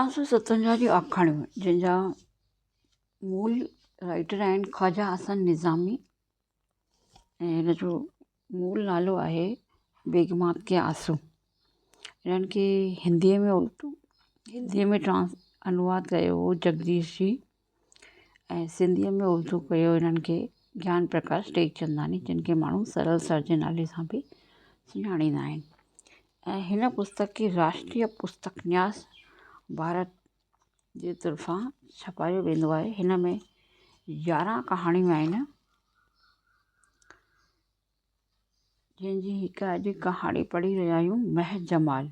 1457 جون آکاڻيون جنهن جا مول رائيٽر آهن خواجه حسن نظامي ۽ هن جو مول نالو آهي بيگمات ڪي آنسو. هنن کي هنديء ۾ اردو هنديء ۾ ٽرانس انواد ڪيو هو جگديش جي ۽ سنڌيء ۾ اردو ڪيو هنن کي گيان پرڪاش ٽيڪچنداڻي جن کي ماڻهو سرل سر جي نالي سان به سڃاڻيندا آهن ۽ هن پستڪ کي راشٽريه پستڪ نياس ڀارت جي طرفان ڇپايو ويندو آهي. هن ۾ 11 ڪهاڻيون آهن. جنهن جي هڪ اڄ ڪهاڻي پڙهي رهيا آهيون مهه جمال.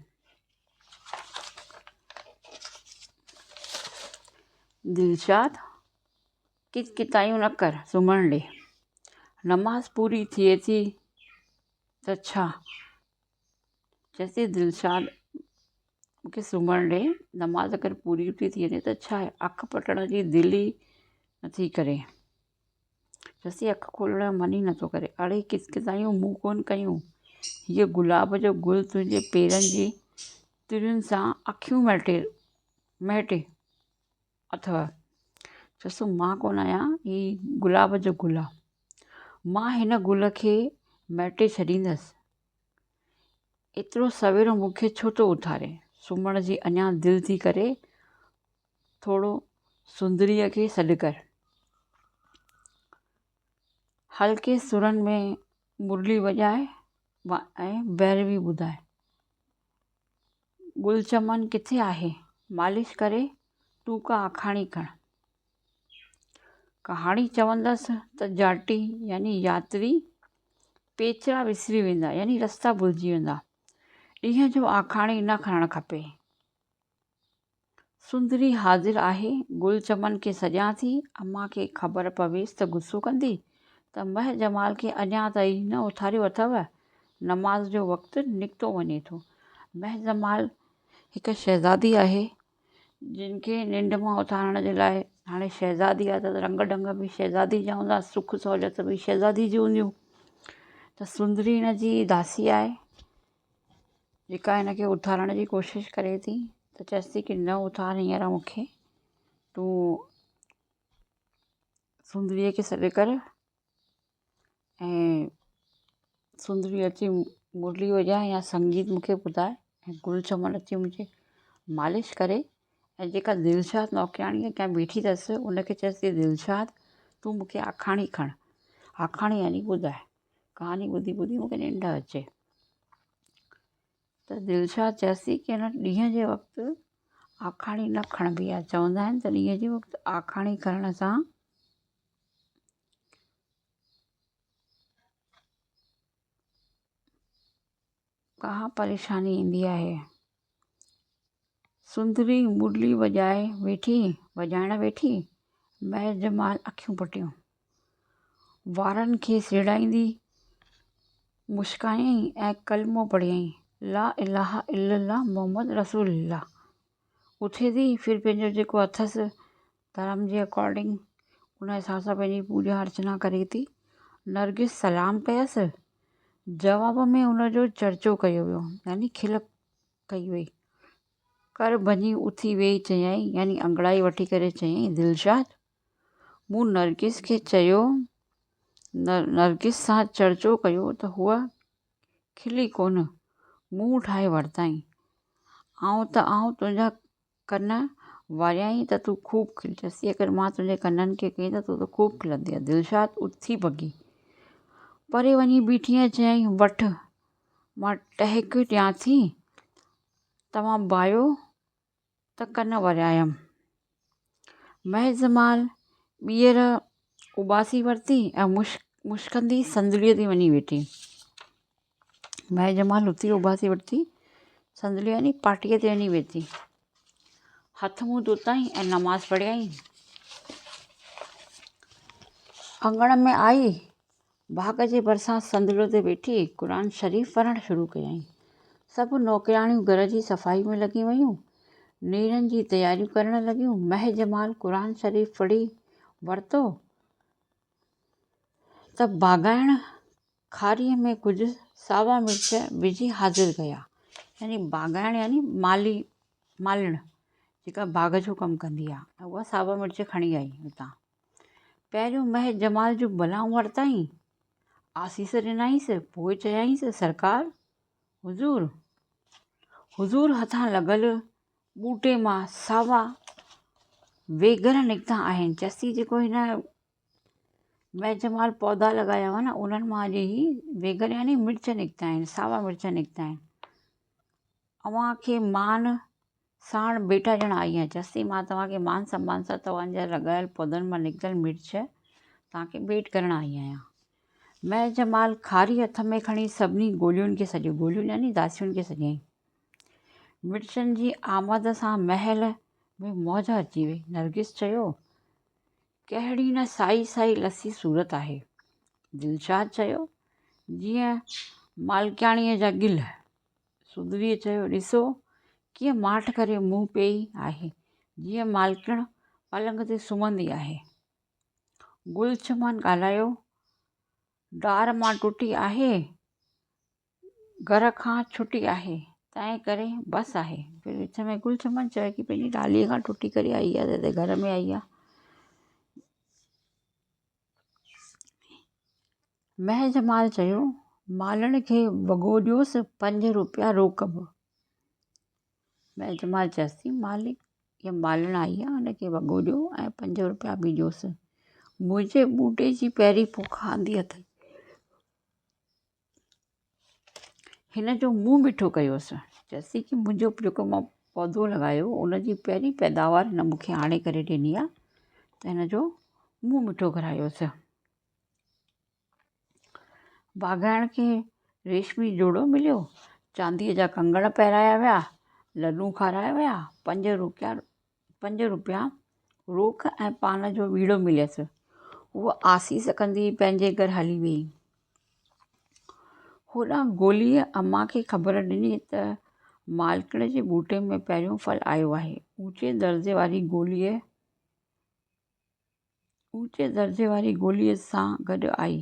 دلشاد ڪت ڪتايون نه ڪر سمهڻ ڏي. نماز پوري ٿئي ٿي ته ڇا؟ چيس ٿي دلشاد مون کي سمهڻ ڏي نماز اگر پوري ٿي ٿي وڃي ته ڇا آهي اک پٽڻ جي دل ئي نٿي ڪري. چيس اک کولڻ جو من ئي نٿو ڪري. اڙي ڪسڪسايون مون ڪونه ڪيون. هيء گلاب جو گل تنهنجي پيرن جي ترين سان اکيون مهٽي مهٽي اٿو. چيس مان ڪونه آهيان، هي گلاب جو گل آ. مان هن گل کي مهٽي ڇڏيندس. ايترو سويرو مون کي ڇو ٿو اٿارين؟ سمهڻ جي اڃا دل ٿي ڪري. ٿورو سندريء کي سڏ ڪر. هلڪي سرن ۾ مرلي وڄاء ۽ ڀيروي ٻڌاء. گل چمن ڪٿي آهي؟ مالش ڪري تون ڪا آکاڻي کڻ. ڪهاڻي چوندس ته جاٽي يعني ياتري پيچرا وسري ويندا يعني رستا ڀلجي ويندا. ڏينهن جو آکاڻي نه کڻڻ کپي. سندري حاضر آهي، گل چمن کي سڏيان ٿي، امان کي خبر پويس ته غصو ڪندي ته مهه جمال کي اڃا تائين نه اٿاريو اٿئو، نماز جو وقت نڪتو وڃي ٿو. مهه جمال هڪ شهزادي آهي، جن کي ننڊ مان اٿارڻ جي لاء هاڻي شهزادي آهي ته رنگ ڍنگ به شهزادي جا هوندا، سک سهوليت به شهزادي جون هونديون ته سندري هن جي داسي آهي. جيڪا هن کي اٿارڻ جي ڪوشش ڪري ٿي ته چيس ٿي ڪه نه اٿار هينئر مون کي تون سندريء کي سڏ ڪر ۽ سندري اچي مرلي وڄائي يا سنگيت مون کي ٻڌائي ۽ گل چمن اچي منهنجي مالش ڪري ۽ جيڪا دلشاد نوڪرياڻي اڳيان بيٺي اٿس ان کي چيس ٿي دلشاد تون مون کي آکاڻي کڻ آکاڻي يعني ٻڌائي ڪهاڻي ٻڌي ٻڌي مون کي ننڊ اچي ته دلشاد چيس ٿي ڪه هن ڏينهن جي وقت آکاڻي نه کڻبي آهي چوندا آهن ته ڏينهن جي وقت آکاڻي کڻڻ سان ڪا پريشاني ايندي آهي. سندري مرلي وڄائي ويٺي، وڄائڻ ويٺي، مهر جمال اکيون پٽيون. وارن کي سيڙائيندي مشڪايائين ۽ ڪلمو پڙهيائين، لا اله الا الله محمد رسول الله. اٿي ٿي ڦر پنهنجو جيڪو اٿس ڌرم جي اڪارڊنگ ان حساب سان پنهنجي پوڄا ارچنا ڪري ٿي. نرگس سلام ڪيس، جواب ۾ ان جو چرچو ڪيو ويو يعني کل ڪئي وئي. ڪر ڀڃي اٿي ويهي چيائين يعني انگڙائي وٺي ڪري چيائين دلشاد! مون نرگس کي چيو نرگس سان چرچو ڪيو ته هوء کلي ڪونه، منهن ٺاهي ورتائين. آئون ته آئون تنهنجا ڪن واريائين ته تون خوب کلجس. اگر مان تنهنجي ڪنن کي ڪيئن ته تون ته خوب کلندينء. دلشاد اٿي ڀڳي. پري وڃي بيٺي ۽ چيائين، وٺ، مان ٽهڪ ڏيان ٿي. توهان بايو ته ڪن وريايم. مهزمال ٻيهر اٻاسي ورتي ۽ مشڪندي صندليء تي وڃي ويٺي. مهزمال اٿي اٻاسي ورتي، صندليء يعني پاٽيء تي وڃي ويٺي. هٿ منهن ڌوتائين ۽ نماز پڙهيائين. اڱڻ ۾ آئي، باغ جي ڀرسان صندليء تي ويٺي قرآن شريف پڙهڻ شروع ڪيائين. سڀ نوڪرياڻيون گهر جي صفائي ۾ لڳي ويون. نيرن جي تياريون ڪرڻ لڳيون. مهه جمال قرآن شريف پڙهي ورتو ته باغائڻ کاريء ۾ ڪجهه ساوا مرچ وجهي حاضر ڪيا. يعني باغائڻ يعني مالي مالڻ. جيڪا باغ جو ڪم ڪندي آهي ۽ اها ساوا مرچ کڻي آئي اتان. پهريون مهه جمال جون بلائون ورتائين، آسيس ڏنائينس، پوء چيائينس، سرڪار، حضور، حضور هٿان لڳل ٻوٽي مان ساوا ويڳر نڪتا آهن. چيس ٿي جيڪو هن مهه جمال پوڌا لڳايا هئا نه، انهن مان اڄ هي ويڳر يعني مرچ نڪتا آهن، ساوا مرچ نڪتا آهن. اوهان کي مان ساڻ ڀيٽا ڏيڻ آئي آهيان. چيس ٿي مان توهان کي مان سمان سان توهان جا لڳايل پوڌن مان نڪتل مرچ توهان کي ڀيٽ ڪرڻ آئي آهيان. مهر جمال کاري هٿ ۾ کڻي سڀني گولين کي سڏيو. گوليون يعني داسين کي سڏيائين. مرچن جي آمد سان محل ۾ موج اچي وئي. نرگس چيو، ڪهڙي نه سائي سائي لسي صورت آهي. دلشاد چيو، جيئن مالڪياڻيء جا ڳل. سڌويء چيو، ڏسو ڪيئن ماٺ ڪري منهن پيئي آهي، جيئن مالڪڻ پلنگ تي سمهندي آهي. گل چمن ڳالهايو، ڊار مان ٽٽي آهي، گهر کان ڇٽي آهي، تنهن ڪري بس آهي. پوء وچ ۾ گل چمن چيو ڪي پنهنجي ڊاليء کان ٽٽي ڪري آئي آهي ته هتي گهر ۾ آئي آهي. مهر جمال چيو، مالڻ کي وڳو ڏيوس، پنج روپيا روڪ به. مهر جمال چيس ٿي، مالڪ اها مالڻ آئي آهي، ان کي وڳو ڏيو ۽ پنج روپيا به ڏيوس. منهنجي ٻوٽي جي پهرين پوک آندي اٿئي. هن جو منهن مٺو ڪيوس. چيس ٿي ڪي منهنجو جيڪو مان پوڌو لڳايو ان جي پهرين پيداوار هن مون کي آڻي ڪري ڏني آهي ته هن جو منهن مٺو ڪرايوس. باغائڻ کي ريشمي جوڙو مليو، چانديء جا ڪنگڻ پهرايا ويا، لڏون کارايا ويا، پنج روپيا روڪ ۽ پان جو ٻيڙو مليس. هوء آسيس ڪندي پنهنجي گهر هلي ويئي. هوڏانهن گوليء امان کي خبر ڏني ته مالڪڻ جي ٻوٽي ۾ پهريون ڦل آيو آهي. اوچي درجي واري گوليء اوچي درجي واري گوليء سان گڏ آئي.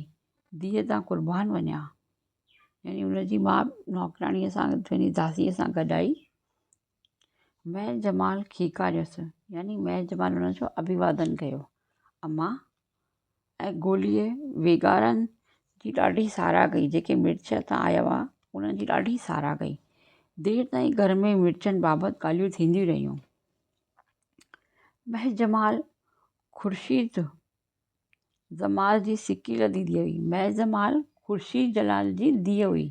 ڌيء تان قربان وڃان. يعني ان جي ماء نوڪرياڻيء سان يعني داسيء سان گڏ آئي. مهر جمال کيڪاريس يعني مهر جمال ان جو اڀيوادن ڪيو. امان ۽ گوليء ويڳارن جي ڏاڍي ساراهه ڪئي. جيڪي مرچ تان آيا هئا، انهن جي ڏاڍي ساراهه ڪئي. دير تائين گهر ۾ مرچن بابت ڳالهيون ٿينديون رهيون. مهر جمال خورشيد جمال جي سڪيلڌي ڌيء هئي. مهر جمال خورشيد جلال جي ڌيء هئي.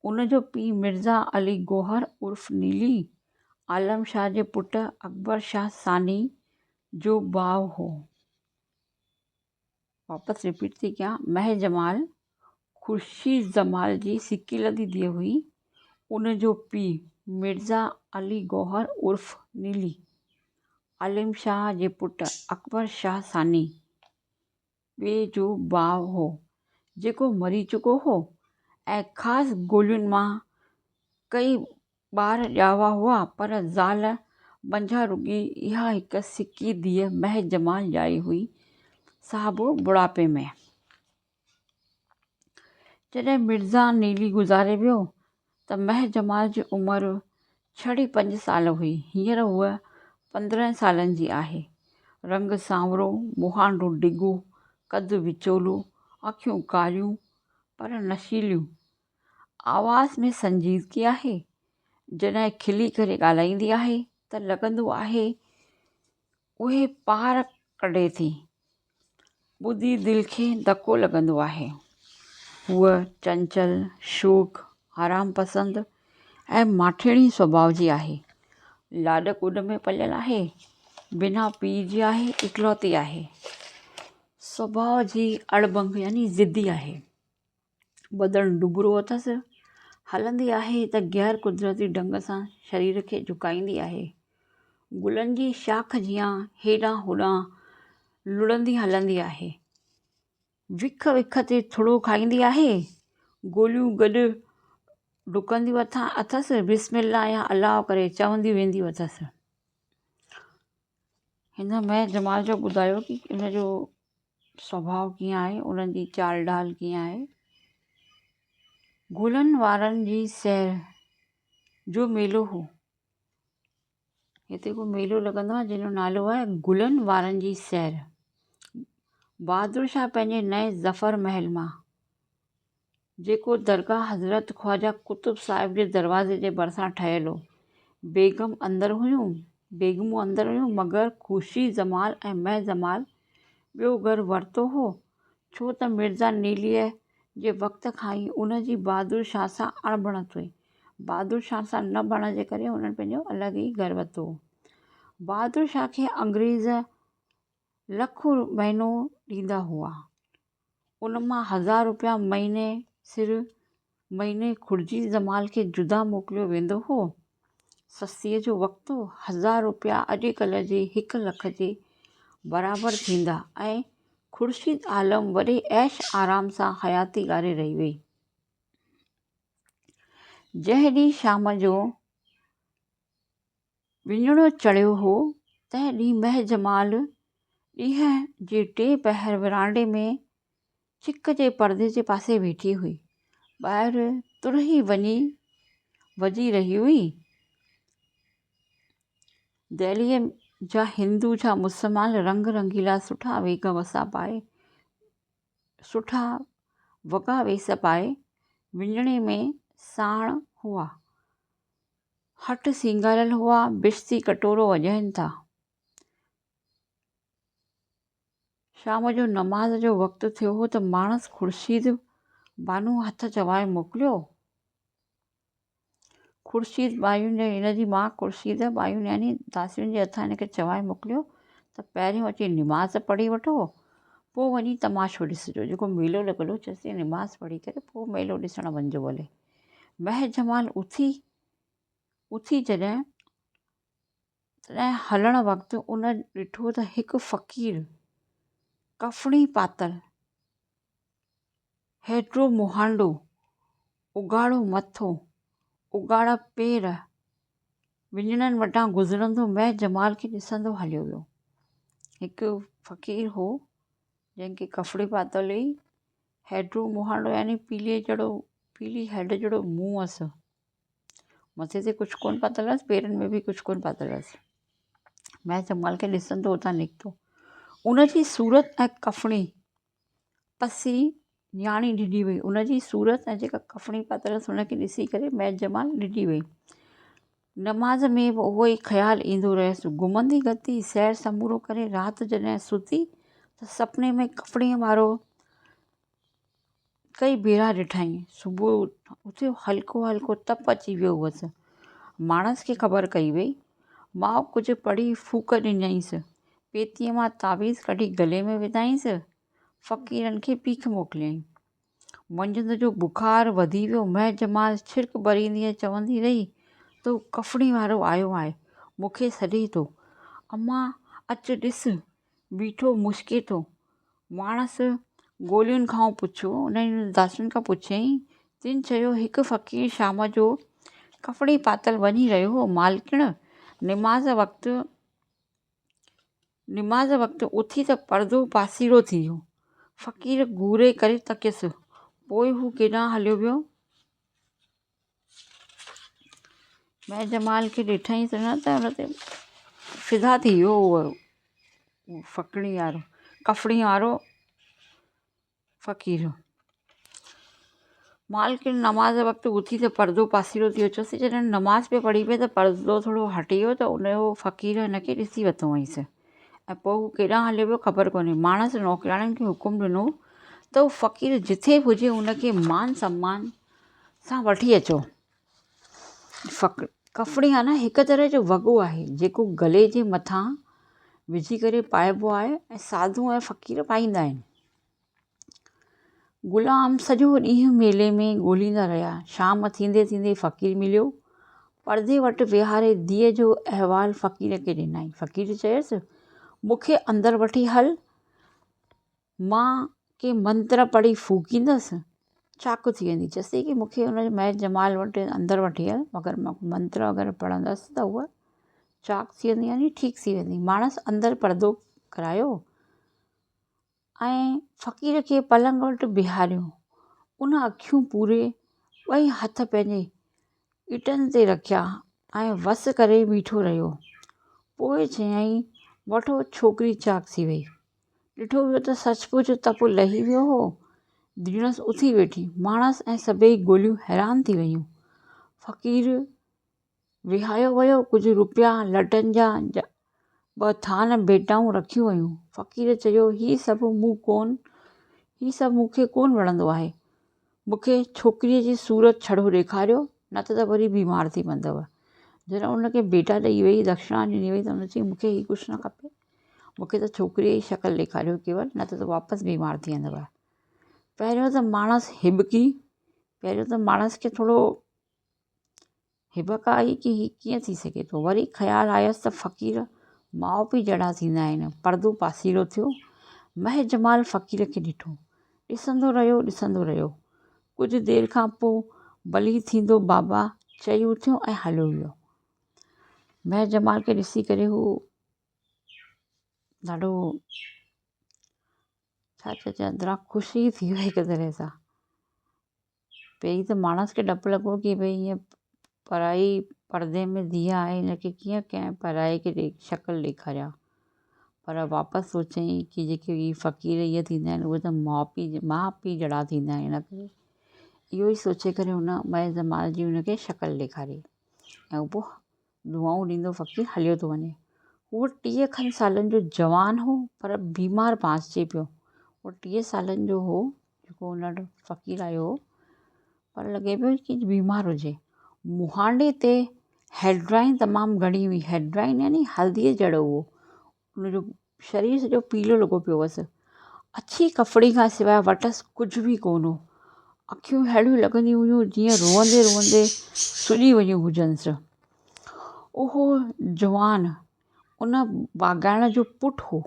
ان جو پيء مرزا علي گوهر عرف نيلي عالم شاهه جي پٽ اڪبر شاهه ثاني جو ڀاء هو. واپس رپيٽ ٿي ڪيان، مهر جمال خورشيد جمال جي سڪيلڌي ڌيء هئي. ان جو پيء مرزا علي گوهر عرف نيلي عالم شاهه جي پٽ اڪبر شاهه ثاني ٻئي جو ڀاء هو، جيڪو مري چڪو هو ۽ خاص گولين مان ڪئي ٻار ڄاوا هئا، پر زال منجهان رڳي اها هڪ سڪي ڌيء مهه جمال ڄائي هئي، سا به ٻڍاپي ۾. جڏهن مرزا نيلي گذاري ويو ته مهه جمال جي عمر ڇڙي پنج سال هئي. هينئر هوء 15 سالن جي آهي. رنگ سانورو، مهانڊو ڊگهو، قد وچولو، اکيون ڪاريون پر نشيليون. آواز ۾ سنجيدگي آهي. جڏهن کلي ڪري ڳالهائيندي آهي ته لڳندو آهي اهي پار ڪڍي ٿي. ٻڌي دل کي ڌڪو لڳندو آهي. هوء چنچل، شوخ، آرام پسند ۽ ماٺيڻي سڀاء جي آهي. لاڏ ڪوڏ ۾ پليل آهي. بنا پيء جي آهي، اڪلوتي آهي. سڀاء جي اڙٻنگ يعني ضدي آهي. بدن ڏٻرو اٿس. هلندي آهي ته غير قدرتي ڍنگ سان شرير کي جهڪائيندي آهي. گلن جي شاخ جيان هيڏانهن هوڏانهن لڙندي هلندي آهي. وک وک تي ٿڙو کائيندي آهي. گوليون گڏ ڊڪنديون اٿس. بسم الله يا الله ڪري چونديون وينديون اٿس. هن مهر جمال جو ٻڌايو ڪي ان جو سڀاء ڪيئن آهي، انهن جي چال ڍال ڪيئن آهي. گلن وارن جي سير جو ميلو هو. هتي هڪ ميلو لڳندو آهي جنهن جو نالو آهي گلن وارن جي سير. بهادر شاهه پنهنجي نئين ظفر محل مان، جيڪو درگاهه حضرت خواجه قطب صاحب جي دروازي جي ڀرسان ٺهيل هو، بيگم اندر هيون، بيگمون اندر هيون، مگر خورشيد جمال ۽ مه جمال ٻيو گهر ورتو هو، ڇو ته مرزا نيليء جي وقت کان ئي ان جي بهادر شاهه سان اڻبڻت هئي. بهادر شاهه سان نه بڻڻ جي ڪري هنن پنهنجو الڳ ئي گهر ورتو هو. بهادر شاهه کي انگريز لک مهينو ڏيندا هئا. ان مان هزار روپيا مهيني سر مهيني خورشيد جمال کي جدا موڪليو ويندو هو. سستيء جو وقت هو. هزار روپيا اڄڪلهه جي هڪ لک جي برابر ٿيندا ۽ خورشيد عالم وڏي عيش آرام سان حياتي گهاري رهي هئي. جنهن ڏينهن شام جو وڃڻو چڙهيو هو، تنهن ڏينهن مهه جمال ڏينهن جي ٽئين پهر ورانڊي ۾ چڪ جي پردي جي پاسي ويٺي هئي. ٻاهر ترهي وڃي وڄي رهي هئي. دهليء جا هندو ڇا مسلمان رنگ رنگيلا سٺا ويڳ وسا پائي، سٺا وڳا ويس پائي وڃڻي ۾ ساڻ هئا. هٺ سينگاريل هئا، بشتي ڪٽورو وڄائين ٿا. شام جو نماز جو وقت ٿيو هو ته ماڻس خورشيد بانو هٿ چوائي موڪليو. خورشيد ٻايون جي هن جي ماء خورشيد ٻايون يعني داسين جي هٿان هن کي چوائي موڪليو ته پهريون اچي نماز پڙهي وٺو پوء وڃي تماشو ڏسجو جيڪو ميلو لڳل هو چيس ٿي نماز پڙهي ڪري پوء ميلو ڏسڻ وڃجو ڀلي مهه جمال اٿي اٿي جڏهن تڏهن هلڻ وقت ان ڏٺو ته هڪ فقير ڪفڻي پاتل هيڊرو مهانڊو، اگهاڙو مٿو، اگهاڙا پير، وڃڻن وٽان گذرندو مهه جمال کي ڏسندو هليو ويو. هڪ فقير هو، جنهن کي ڪفڙي پاتل هئي. هيڊرو مهانڊو يعني پيلي جهڙو پيلي هيڊ جهڙو منهن هئس. مٿي تي ڪجهه ڪونه پاتل هئس، پيرن ۾ به ڪجهه ڪونه پاتل هئس. مهه جمال کي ڏسندو اتان نڪتو. ان جي صورت ۽ ڪفڻي پسي نياڻي ڊڄي وئي. ان جي صورت ۽ جيڪا ڪفڻي پاتل هئس ان کي ڏسي ڪري مير جمال ڊڄي وئي. نماز ۾ به اهو ئي خيال ايندو رهيس. گهمندي گهتي سير سمورو ڪري رات جڏهن ستي ته سپني ۾ ڪفڻيء وارو ڪئي ڀيرا ڏٺائين. صبح اٿيو هلڪو هلڪو تپ اچي ويو هئس. ماڻس کي خبر ڪئي وئي. ماء ڪجهه پڙهي ڦوڪ ڏنائينس. پيتيء مان تعويذ ڪڍي گلي ۾ وڌائينس. فقيرن کي پيک موڪليائين. منجهند جو بخار وڌي ويو. مهر جمال ڇرڪ ڀريندي ۽ چوندي رهي ته هو ڪفڻي وارو آيو آهي، مون کي سڏي ٿو. امان اچ ڏس، بيٺو مشڪي ٿو. ماڻس گولين کان پڇيو، انهن داسين کان پڇيائين، تن چيو هڪ فقير شام جو ڪفڻي پاتل وڃي رهيو هو. مالڪڻ نماز وقت نماز وقت اٿي ته پردو پاسيرو ٿي ويو. فقير گهوري ڪري تڪيس. پوء هو ڪيڏانهن هليو ويو. مير جمال کي ڏٺائين ته نه ته ان تي فدا ٿي ويو اهو ڦڪڻي وارو ڪفڻي وارو فقير. مالڪڻ نماز وقت اٿي ته پردو پاسيرو ٿي ويو. چيس جڏهن نماز پئي پڙهي پئي ته پردو ٿورو هٽي ويو ته ان جو فقير هن کي ڏسي ورتو هئائينس ۽ پوء هو ڪيڏانهن هليو ويو خبر ڪونهي. ماڻس نوڪرياڻين کي حڪم ڏنو ته هو فقير جٿي به هجي ان کي مان سمان سان وٺي اچو. ڪفڻي آهي نه هڪ طرح جو وڳو آهي جيڪو گلي جي مٿان وجهي ڪري پائبو آهي ۽ ساڌو ۽ فقير پائيندا آهن. غلام سڄو ڏينهن ميلي ۾ ڳوليندا رهيا. شام ٿيندي ٿيندي فقير مليو. پردي وٽ ويهاري ڌيء جو احوال فقير کي ڏنائين. فقير چيس، مون کي اندر وٺي هل، مان ڪي منتر پڙهي ڦوڪيندس، چاق ٿي ويندي. چيس ٿي ڪي مون کي ان مير جمال وٽ اندر وٺي هل، مگر مان منتر وغيره پڙهندس ته هوء چاق ٿي ويندي يعني ٺيڪ ٿي ويندي. ماڻس اندر پردو ڪرايو. ۽ فقير کي پلنگ وٽ بيهاريو. ان اکيون پوري ٻئي هٿ پنهنجي ڳٽن تي رکيا ۽ وس ڪري بيٺو رهيو. پوءِ چيائين، وٺو ڇوڪري چاڪ ٿي وئي. ڏٺو ويو ته سچ پچ تپ لهي ويو هو. ڌيڻس اٿي ويٺي. ماڻس ۽ سڀيئي گوليون حيران ٿي ويون. فقير وهايو ويو. ڪجهه روپيا لٽن جا ٻه ٿان ڀيٽائون رکيون ويون. فقير چيو، هي سڀ مون ڪون هي سڀ مون کي ڪونه وڻندو آهي. مون کي ڇوڪريء جي صورت ڇڙو ڏيکاريو، نه ته ته وري بيمار ٿي پوندؤ. جڏهن ان کي ڀيٽا ڏئي وئي، دڪشڻا ڏني وئي ته هن چيو، مون کي هي ڪجهه نه کپي. مون کي ته ڇوڪريء جي شڪل ڏيکاريو ڪيول، نه ته ته واپس بيمار ٿي ويندؤ. پهريون ته ماڻس هٻڪي، پهريون ته ماڻس کي ٿورو هٻڪ آئي ڪي هي ڪيئن ٿي سگهي ٿو. وري خيال آيس ته فقير ماء پيء جهڙا ٿيندا آهن. پردو پاسيرو ٿيو. مهه جمال فقير کي ڏٺو. ڏسندو رهيو، ڏسندو رهيو. ڪجهه دير کان پوء بلي ٿيندو بابا چئي اٿيو ۽ هليو ويو. مهه جمال کي ڏسي ڪري هو ڏاڍو ڇا چئجي اندران خوشي ٿي وئي هڪ طرح سان. پهرين ته ماڻس کي ڊپ لڳو ڪي ڀئي هيئن پرائي پردي ۾ ڌيءَ آهي هن کي ڪيئن ڪنهن پرائي کي شڪل ڏيکاريان پر واپس سوچيائين ڪي جيڪي هي فقير اهي ٿيندا آهن اهي ته ماءُ پيءُ ماءُ پيءُ جهڙا ٿيندا آهن ان ڪري اهو ئي سوچي ڪري هن مئي زمال جي هن کي شڪل ڏيکاري ۽ پوءِ دعائون ڏيندو فقير هليو ٿو وڃي. هو 30 کن سالن جو جوان هو پر بيمار ڀانسجي پيو. هو 30 سالن جو هو جيڪو هن وٽ فقير آيو هو پر لڳي پيو ڪي بيمار هجي. مهانڊي تي هيڊرائن تمام گهڻي هئي. هيڊرائن يعني هلديء جهڙو هو. ان جو شرير سڄو پيلو لڳو پيو هئس. اڇي ڪپڙي کان سواءِ وٽس ڪجهه به ڪونه هو. اکيون اهڙيون لڳنديون هيون جيئن روئندي روئندي سڄي ويون هجنس. اهو جوان ان باغائڻ جو پٽ هو،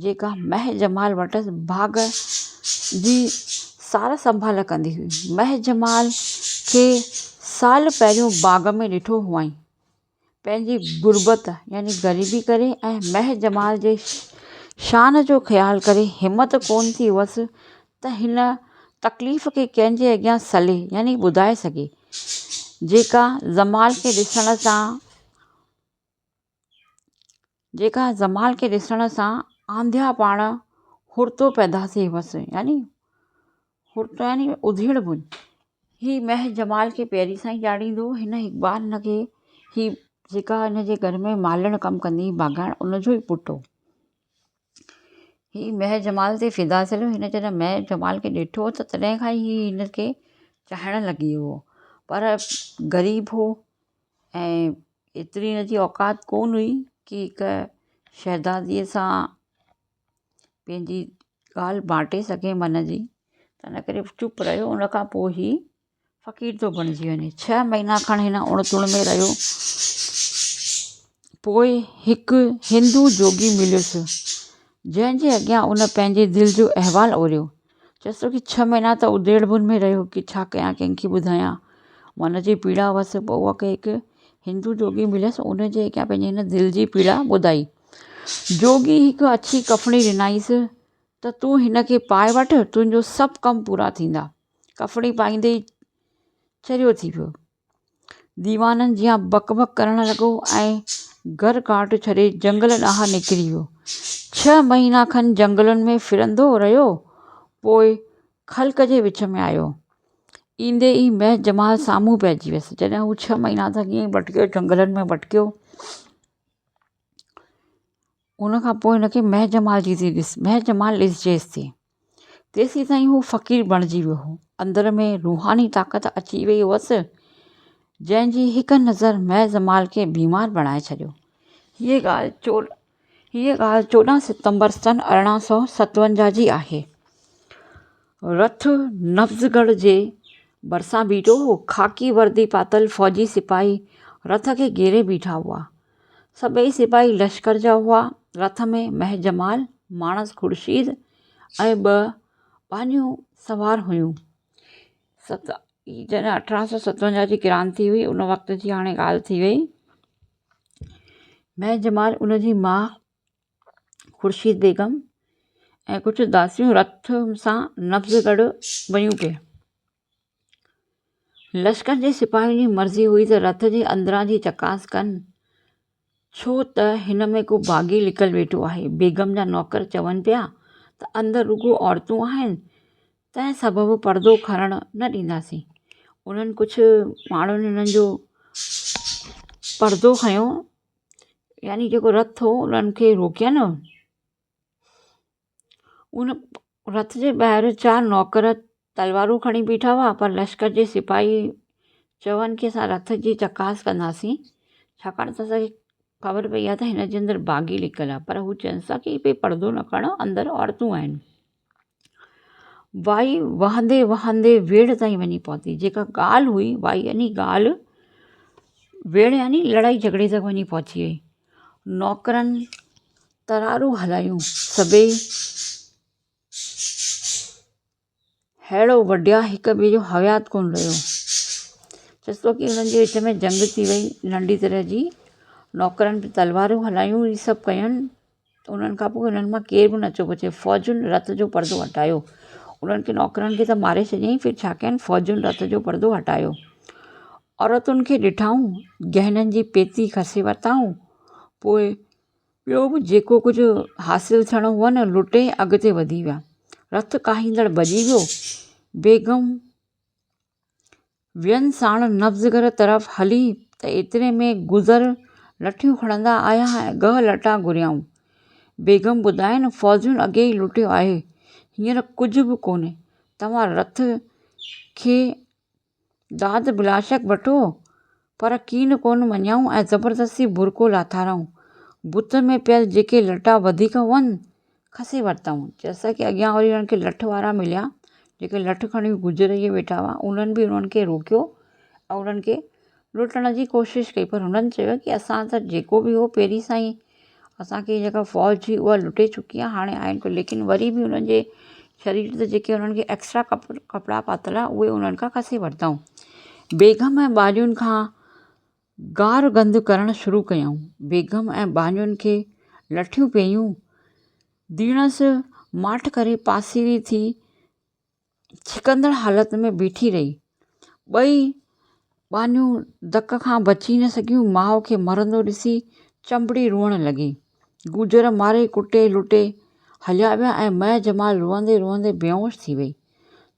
جيڪا مهه جمال وٽس باغ جي سار سنڀال ڪندي هئي. مهه جمال کي سال پهريون باغ ۾ ڏٺو هئائين. پنهنجي غربت يعني غريبي ڪري ۽ مهه جمال جي شان جو خيال ڪري همت ڪونه ٿي هئس ته هن تڪليف کي ڪنهن جي اڳيان سلي يعني ٻڌائي سگهي، جيڪا جمال کي ڏسڻ سان جيڪا جمال کي ڏسڻ سان آنڌيا پاڻ هرتو پيدا ٿي هئس يعني هرتو يعني اڌيڙ بن. هي مهه جمال کي پهرين سان ئي ڄاڻيندو هو. هن هڪ بار هن کي هي جيڪا هن جي گهر ۾ مالڻ ڪم ڪندي هئي باغائڻ ان جو ئي پٽ هو. هي مهه جمال تي فدا ٿيل هو. هن جڏهن مهه جمال کي ڏٺو ته تڏهن کان ئي هي هن کي چاهڻ لڳي ويو هو. پر غريب هو ۽ ايتري هن جي اوقات ڪونه هئي ڪي هڪ شهزاديءَ سان پنهنجي ڳالهه بانٽي سگهي من جي ته ان ڪري چپ رهيو ان کان پوءِ هي فقير ٿو بڻجي وڃي ڇهه مهينا کن هن اڻ تڻ ۾ رهيو پوءِ هڪ هندو جوڳي مليس جنهن جي اڳيان ان پنهنجي دل جو احوال اوريو چيس ٿو ڪي ڇهه مهينا ته اديڙ بن ۾ رهيو ڪي ڇا ڪيان ڪنهن کي ٻڌايان من جي پيڙا هئس پوءِ اها هڪ هندو جوڳي مليس ان جي اڳيان پنهنجي هن دل جي پيڙا ٻڌائي جوڳي هڪ اڇي ڪفڻي ڏنائينس ته تون هن کي پائي وٺ تنهنجو سڀ ڪم پورا ٿيندا. ڪفڻي پائيندي ئي چريو ٿي ويو. ديوانن جيان بڪ بڪ ڪرڻ لڳو ۽ گهر گهاٽ ڇڏي جنگل ڏانهن نڪري ويو. ڇهه مهينا کن جنگلن ۾ ڦرندو رهيو پوء خلق جي وچ ۾ آيو. ايندي ئي مهه جمال سامهون پئجي ويس. جڏهن هو ڇهه مهينا تائين ائين ئي ڀٽڪيو جنگلن ۾ ڀٽڪيو. ان کان پوءِ هن کي مهه جمال جي ٿي ڏس مهه جمال ڏسجيس ٿي. تيسين تائين هو فقير بڻجي ويو هو. اندر ۾ روحاني طاقت اچي وئي هئس، جنهن جي هڪ نظر مهه جمال کي بيمار بڻائي ڇڏيو. هيء ڳالهه هيء ڳالهه 14 ستمبر سن 1857 جي آهي. رٿ نبض ڳڙهه جي ڀرسان بيٺو هو. خاڪي وردي پاتل فوجي سپاهي رٿ کي گهيري بيٺا هئا. سڀئي سپاهي لشڪر جا هئا. رٿ ۾ مهه جمال، ماڻس خورشيد ۽ ٻه ٻانهيون سوار هيون. جڏهن 1857 جي ڪرانتي هئي، ان وقت جي هاڻي ڳالهه ٿي وئي. مهه جمال ان جي ماء خورشيد بيگم ۽ ڪجهه داسيون رٿ سان نبض گڏ ويون پئي. لشڪر جي سپاهين جي مرضي هئي ته رٿ جي اندران جي چڪاس ڪن. ڇو ته هن ۾ ڪو باغي لڪل ويٺو آهي. بيگم جا نوڪر چون پيا ته اندر رڳو عورتون آهن، تنهن سبب پردو کڻڻ نه ڏينداسين. انهن ڪجهه ماڻهن هنن جو پردو کنيو يعني جيڪو رٿ هو انهن کي روڪين. ان رٿ جي ٻاهر چار نوڪر تلوارون کڻي بيٺا هئا پر لشڪر جي سپاهي چون ڪي اسان رٿ جي چڪاس ڪنداسين ڇاڪاڻ ته اسان کي خبر پئي آهي ته هن جي اندر باغي لڪل آهي پر هو چون ٿا ڪي ڀئي پردو نه کڻو اندر عورتون آهن وائي وهندي وهندي ويڙهه تائين وڃي پهتي جيڪا ڳالهه هئي وائي يعني ڳالهه ويڙهه يعني لڙائي جهڳڙي تڪ وڃي پهچي وئي نوڪرن ترارون هلايون سڀئي ههڙو وڍيا هڪ ٻئي جو حيات ڪونه رهيو. چئي ٿو ڪي انهن جي وچ ۾ جنگ ٿي وئي ننڍي طرح جي نوڪرن به تلوارون هلايون هي سڀ ڪين ته انهن کان پوءِ انهن مان ڪير به نٿو بچي فوجن رٿ جو پردو هٽايو انهن کي نوڪرن کي ته ماري ڇڏيائين ڦر ڇا ڪين فوجن رٿ جو پردو هٽايو عورتن کي ڏٺائون گهنن جي پيتي کسي ورتائون پوءِ ٻيو به جيڪو ڪجهه حاصل ٿيڻو هو نه لٽي اڳتي وڌي ويا. رٿ ڪاهيندڙ ڀڄي ويو. بيگم وين ساڻ نبض گهر طرف هلي ته ايتري ۾ گذر لٺيون کڻندا آيا ۽ ڳهه لٽا گهريائون. بيگم ٻڌاين فوجين اڳي ئي لٽيو آهي، هينئر ڪجهه به ڪونهي. توهان رٿ کي داد بلاشڪ وٺو، پر ڪين ڪونه مڃيائون ۽ زبردستي برقعو لاٿارائون. بت ۾ پيل جيڪي لٽا وڌيڪ هئن، کسي ورتائون. چيس ته اڳيان وري انهن کي لٺ وارا مليا، جيڪي لٺ کڻي گذر اهي ويٺا هئا، انهن به انهن کي روڪيو ۽ انهن کي لٽڻ جي ڪوشش ڪئي، پر هنن چيو ڪي اسان ته جيڪو به هو پهرين سان ئي اسان کي جيڪا فوج هئي اها لٽي چڪي آهي هاڻي آهن ڪو ليڪن وري به انهن جي شرير تي جيڪي انهن کي ايڪسٽرا ڪپڙا پاتل هئا اهي انهن کان کسي ورتائون بيگم ۽ ٻانهين کان گار گند ڪرڻ شروع ڪيائون بيگم ۽ ٻانهين کي لٺيون پيون ڌيڻس ماٺ ڪري پاسيري ٿي ڇڪندڙ حالت ۾ بيٺي رهي. ٻئي ٻانهيون ڌڪ کان بچي نه سگهيون. ماء کي مرندو ڏسي چنبڙي روئڻ لڳي. گوجر ماري ڪٽي لٽي هليا ويا ۽ مئه جمال روئندي روئندي بيهوش ٿي وئي.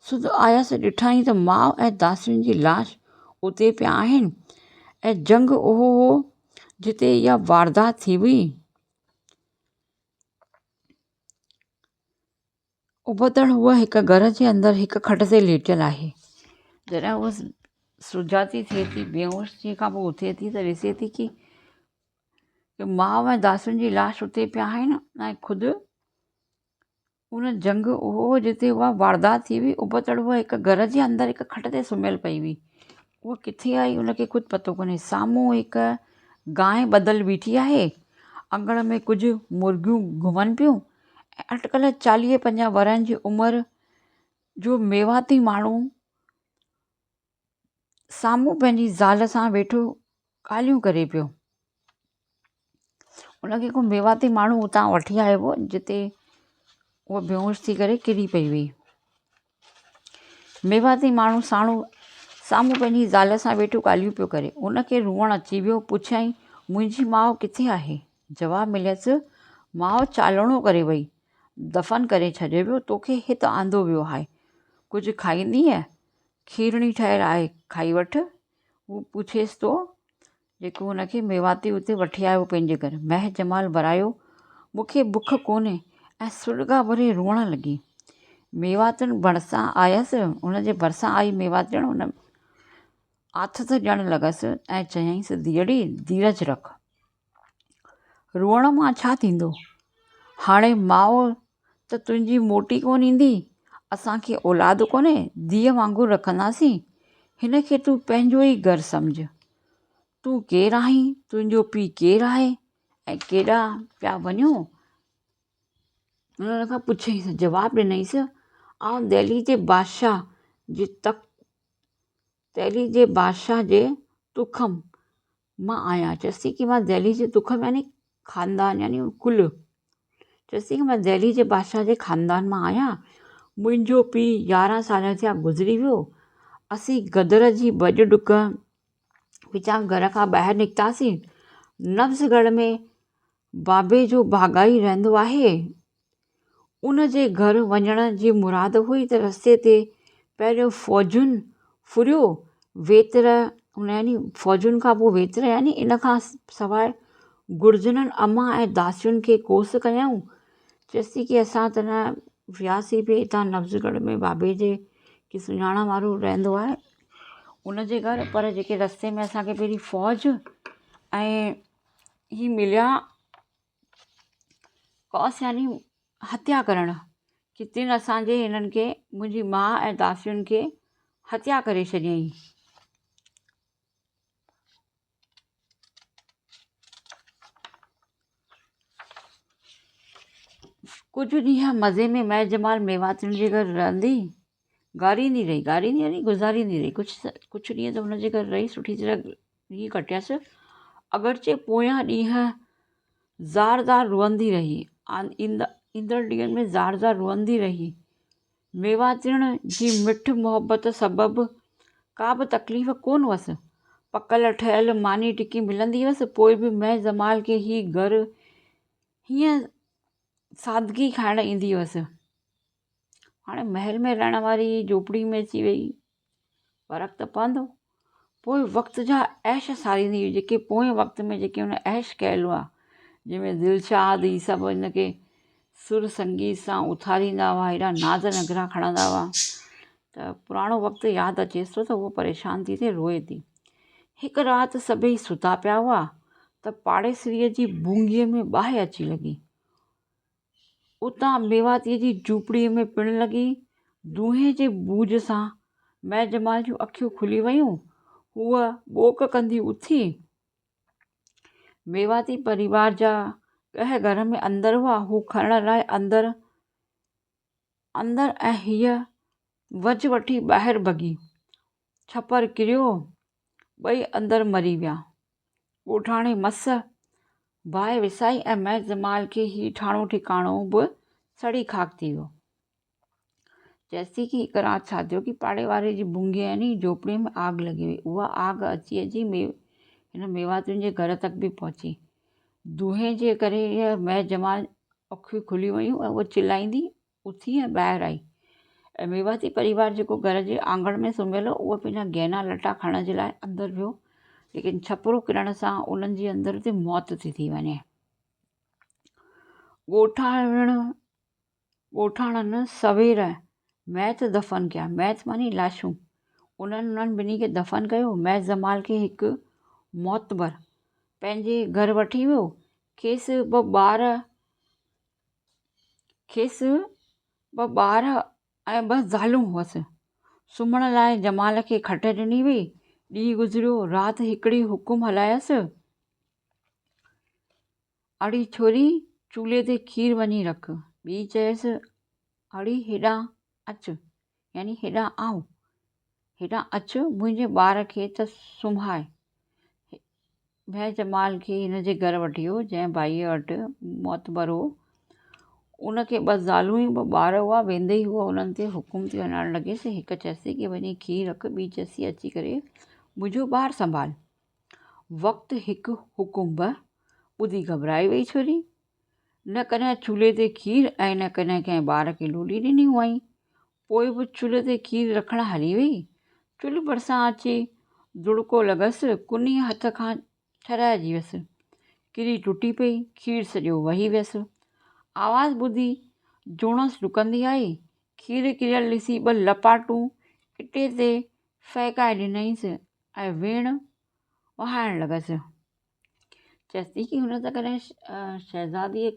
سڌ آيس ڏٺائين ته ماء ۽ داسين جي لاش اتي پيا آهن ۽ جهنگ اهو هو جتي اها واردات ٿي هئي. ابتڙ هوء هڪ گهر جي اندر هڪ کٽ تي ليٽيل آهي. جڏهن هوء سجاتي ٿئي ٿي، بيهوش ٿيڻ کان پوء اٿي ٿي ته ڏسي ٿي ڪي ماء ۽ داسن جي لاش اتي پيا آهن ۽ خود ان جهنگ اهو جتي اها واردات ٿي هئي ابتڙ هوء هڪ گهر جي اندر هڪ کٽ تي سمهيل پئي هئي. هوء ڪٿي آئي ان کي خود پتو ڪونهي. سامهون هڪ گانء ٻڌل بيٺي آهي. اڱڻ ۾ ڪجهه مرغيون گهمن پيون. ۽ اٽڪل چاليهه پنجاهه ورهين جي عمر جو ميواتي ماڻهو سامهون پنهنجي زال سان ويٺو ڳالهيون ڪري پيو. ان کي ڪو ميواتي ماڻهو اتان وٺي آيو هو جتي هوء بيهوش ٿي ڪري ڪري پئي هئي. ميواتي ماڻهو ساڻو سامهون پنهنجي زال سان ويٺو ڳالهيون پيو ڪري. هن کي روئڻ اچي ويو. پڇيائين، منهنجي ماء ڪٿي آهي؟ جواب مليس، ماء چالڻو ڪري وئي. دفن ڪري ڇڏيو ويو. توکي هت آندو ويو آهي. ڪجهه کائيندينء؟ کيرڻي ٺهيل آهي، کائي وٺ. هو پڇيس ٿو، جيڪو هن کي ميواتي اتي وٺي آيو پنهنجي گهر. مهه جمال ورايو، مون کي بک ڪونهي ۽ سڏڪا ڀري روئڻ لڳي. ميواتڻ ڀرسان آيس، هن جي ڀرسان آئي ميواتڻ هن آٿت ڏيڻ لڳس ۽ چيائينس، ڌيئڙي ڌيرج رک. روئڻ مان ڇا ٿيندو؟ هاڻي ماء ته تنهنجي موٽي ڪونه ايندي، اسان کي اولاد ڪونهي، ڌيء وانگر رکنداسين، هن کي تون پنهنجو ئي گهر سمجهه. تون ڪير آهين، تنهنجو پيء ڪير آهي ۽ ڪيڏانهن پيا وڃو؟ هن کان پڇيائينس، جواب ڏنائينس، آئون دهلي جي بادشاهه جي تخت دهلي جي بادشاهه جي تخم مان آهيان. چيس ٿي ڪي مان دهلي جي تخم يعني خاندان يعني ڪل چيس ٿي ڪي مان دهلي جي بادشاهه جي خاندان مان آهيان. منهنجو پيء يارهن سال ٿيا گذري ويو. اسين گدر جي ڀڄ ڊڪ وچان گهر کان ٻاهر نڪتاسين. نبض ڳڙهه ۾ بابي جو ڀاڳائي رهندو آهي. ان جي گهر وڃڻ جي مراد هئي ته رستي تي پهريون فوجن ڦريو ويتر يعني فوجن کان پوء ويتر يعني ان کان سواء گرجنن اما ۽ داسين کي ڪوس ڪيائون. چيس ٿي ڪي اسان ته نه وياسين پئي هتان نبض ڳڙهه ۾ بابي جي ڪي سڃاڻڻ وارو رهندو آهي ان جي گهر پر جيڪي رستي ۾ اسان کي پهرين فوج ۽ هي مليا ڪاس يعني هتيا ڪرڻ ڪي تن اسان جي هنن کي منهنجي ماء ۽ داسين کي هتيا ڪري ڇڏيائين. ڪجهه ڏينهن مزي ۾ مير جمال ميواتين جي گهر رهندي گاريندي رهي گاريندي يعني گذاريندي رهي ڪجهه ڪجهه ڏينهن ته هن جي گهر رهي سٺي طرح ڏينهن ڪٽيس اگرچه پويان ڏينهن زار زار روئندي رهي ايندڙ ڏينهن ۾ زار زار روئندي رهي ميواتڻ جي مٺ محبت سبب ڪا به تڪليف ڪونه هئس پڪل ٺهيل ماني ٽڪي ملندي هئس پوء به مئي جمال کي هي گهر هيئن سادگي کائڻ ايندي هئس هاڻي محل ۾ رهڻ واري جهوپڙي ۾ اچي وئي فرق ته پوندو پوء وقت جا عيش ساريندي هئي جيڪي پوئين وقت ۾ جيڪي هن عيش ڪيل هئا جنهن ۾ دلشاد هي سڀ هن کي سر سنگيت سان اٿاريندا هئا هيڏا ناز نخرا کڻندا هئا ته پراڻو وقت ياد اچيس ٿو ته هوء پريشان ٿي ٿئي روئي ٿي هڪ رات سڀئي ستا پيا هئا ته پاڙيسريء جي ڀونگيء ۾ باهه اچي لڳي اتان ميواتيء جي جهوپڙيء ۾ پڻ لڳي. دونهين جي بوج سان مير جمال جون اکيون کلي ويون. هوء ٻوڪ ڪندي اٿي. ميواتي پريوار جا ڳهه گهر ۾ اندر هئا. هو کڻڻ لاء اندر اندر ۽ هيء وجهه وٺي ٻاهر ڀڳي. ڇپر ڪريو، ٻئي اندر مري ويا. ڳوٺاڻي مس باهه وسائي ۽ مير جمال کي هي ٺاڻو ٺڪاڻو به سڙي خاڪ ٿي ويو. چيس ٿي ڪي هڪ رات ڇا ٿيو ڪي پاڙي واري جي ڀونگي يعني جهوپڙي ۾ آگ لڳي وئي. اها آگ اچي اچي هن ميواتين جي گهر تڪ به پهچي. دونهين جي ڪري مير جمال اکيون کلي ويون ۽ هوء چلائيندي اٿي ۽ ٻاهر آئي ۽ ميواتي پريوار جيڪو گهر جي آنگڻ ۾ سمهيل هو اهو پنهنجا گهنا لٽا کڻڻ جي لاء اندر ويو ليڪن ڇپرو ڪرڻ سان انهن جي اندر تي موت ٿي ٿي وڃي. ڳوٺاڻ ڳوٺاڻن سوير ميت دفن ڪيا ميت معني لاشون انهن انهن ٻنهي کي دفن ڪيو ميت جمال کي هڪ معتبر پنهنجي گهر وٺي ويو کيس ٻه ٻار کيس ٻه ٻار ۽ ٻه زالون هئس. سمهڻ لاء جمال کي کٽ ڏني وئي. ڏينهن گذريو، رات هڪڙي حڪم هلايس، اڙي ڇوري چولهي تي کير وڃي رک. ٻي چيس، اڙي هيڏانهن اچ، يعني هيڏانهن آء، هيڏانهن اچ منهنجي ٻار کي ته سمهاء. مير جمال کي هن جي گهر وٺي ويو، جنهن ڀائيء وٽ معتبر هو. ان کي ٻه زالون ۽ ٻه ٻار هئا. ويندي ئي هوء انهن تي حڪم ٿي هلائڻ لڳيس. هڪ چيس ٿي ڪي وڃي کير رک، ٻي چيس ٿي اچي ڪري منهنجو ٻار سنڀال. وقت هڪ حڪم به ٻڌي گهٻرائي وئي ڇوري. نه ڪڏهن چولهي تي کير ۽ نه ڪڏهن ڪنهن ٻار کي لولي ڏني هئائين. پوء به چلهه تي کير رکڻ هلي وئي. چلهه ڀرسان اچي دڙڪو لڳس، ڪنيء هٿ کان ڇڏائجي ويس. ڪري ٽٽي پئي، کير سڄو وهي ويس. آواز ٻڌي جوڻس ڊڪندي آئي. کير ڪريل ڏسي ٻه لپاٽون اٽي تي ڦهڪائي ڏنائينس ۽ ويڻ وهائڻ لڳس. چيس ٿي ڪي هن ته ڪڏهن شهزاديء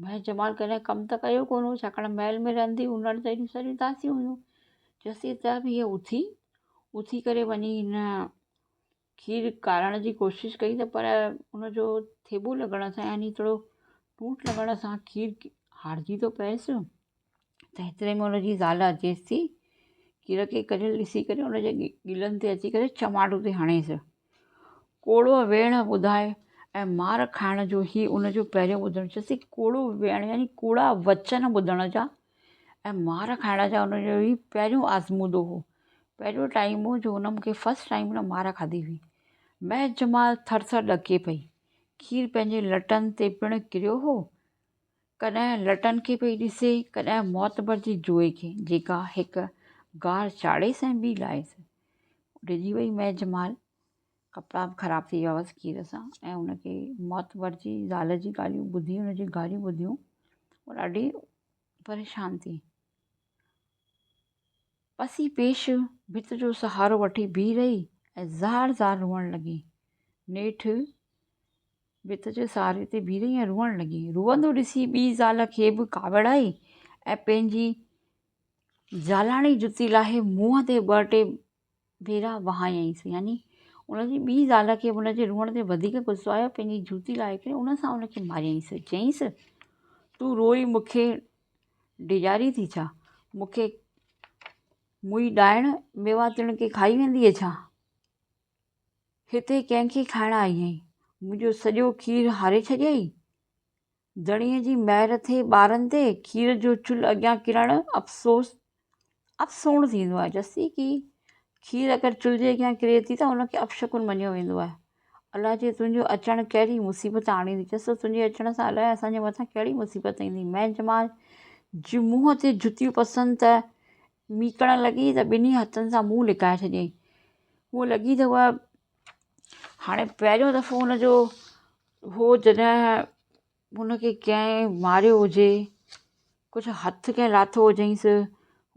مهر جمال ڪڏهن ڪم ته ڪيو ڪونه هو ڇاڪاڻ محل ۾ رهندي هن وٽ ته ايڏيون ساريون داسيون هيون چيس ٿي ته به هيء اٿي اٿي ڪري وڃي هن کير ڪارڻ جي ڪوشش ڪئي ته پر ان جو ٿيٻو لڳڻ سان يعني ٿورو ٽوٽ لڳڻ سان کير هارجي ٿو پئيس ته هيتري ۾ هن جي زال اچيس ٿي کير کي ڪريل ڏسي ڪري هن جي ڳلن تي اچي ڪري چماٽون ٿي هڻيس. ڪوڙو ويڻ ٻڌائي ۽ مار کائڻ جو هي ان جو پهريون ٻڌڻ چيس ٿي ڪوڙو ويڻ يعني ڪوڙا وچن ٻڌڻ جا ۽ مار کائڻ جا ان جو هي پهريون آزمودو هو. پهريون ٽائيم هو جو هن مون کي فرسٽ ٽائيم هن مار کاڌي هئي. مهر جمال ٿر ٿر ڏڪي پئي. کير پنهنجي لٽن تي پڻ ڪريو هو. ڪڏهن لٽن کي پئي ڏسي، ڪڏهن معتبر جي جوئي کي، جيڪا هڪ گار چاڙهيس ۽ ٻي لاهيس. ڊڄي وئي مهر جمال. ڪپڙا به خراب ٿي ويا هئس کير سان ۽ ان کي معتبر جي زال جي ڳالهيون ٻڌي ان جون گاريون ٻڌيون هوء ڏاڍي پريشان ٿي. پسي پيش ڀت جو سهارو وٺي بيهي رهي ۽ زار زار روئڻ لڳي. نيٺ ڀت جي سهاري تي بيهي رهي ۽ روئڻ لڳي. روئندو ڏسي ٻي زال کي به ڪاوڙ آئي ۽ پنهنجي زالاڻي جتي لاهي منهن تي ٻه ٽي ڀيرا وهايائينس يعني ان جي ٻي زال کي ان جي روئڻ تي وڌيڪ غصو آيو پنهنجي جوتي لاهي ڪري ان سان ان کي ماريائينس چيائينس تون روئي مون کي ڊيڄارين ٿي ڇا مون کي موئي ڏائڻ ميوا تڻ کي کائي ويندينء ڇا هتي ڪنهن کي کائڻ آئي آهين منهنجو سڄو کير هاري ڇڏيائين ڌڻيء جي مهر ٿئي ٻارن تي، کير جو چلهه اڳيان ڪرڻ افسوس افسوڻ ٿيندو آهي. جسي ڪي کير اگر چلهه جي اڳيان ڪري ٿي ته ان کي اپشڪن مڃيو ويندو آهي. الاء جي تنهنجو اچڻ ڪهڙي مصيبت آڻيندي. چيس ته تنهنجي اچڻ سان الاء اسان جي مٿان ڪهڙي مصيبت ايندي. مئن جمال جي منهن تي جتيون پسن ته ميڪڻ لڳي ته ٻنهي هٿن سان منهن لڪائي ڇڏيائين. هونء لڳي ته اها هاڻي پهريون دفعو هن جو هو جڏهن هن کي ڪنهن ماريو هجي، ڪجهه هٿ ڪنهن لاٿو هجئينس،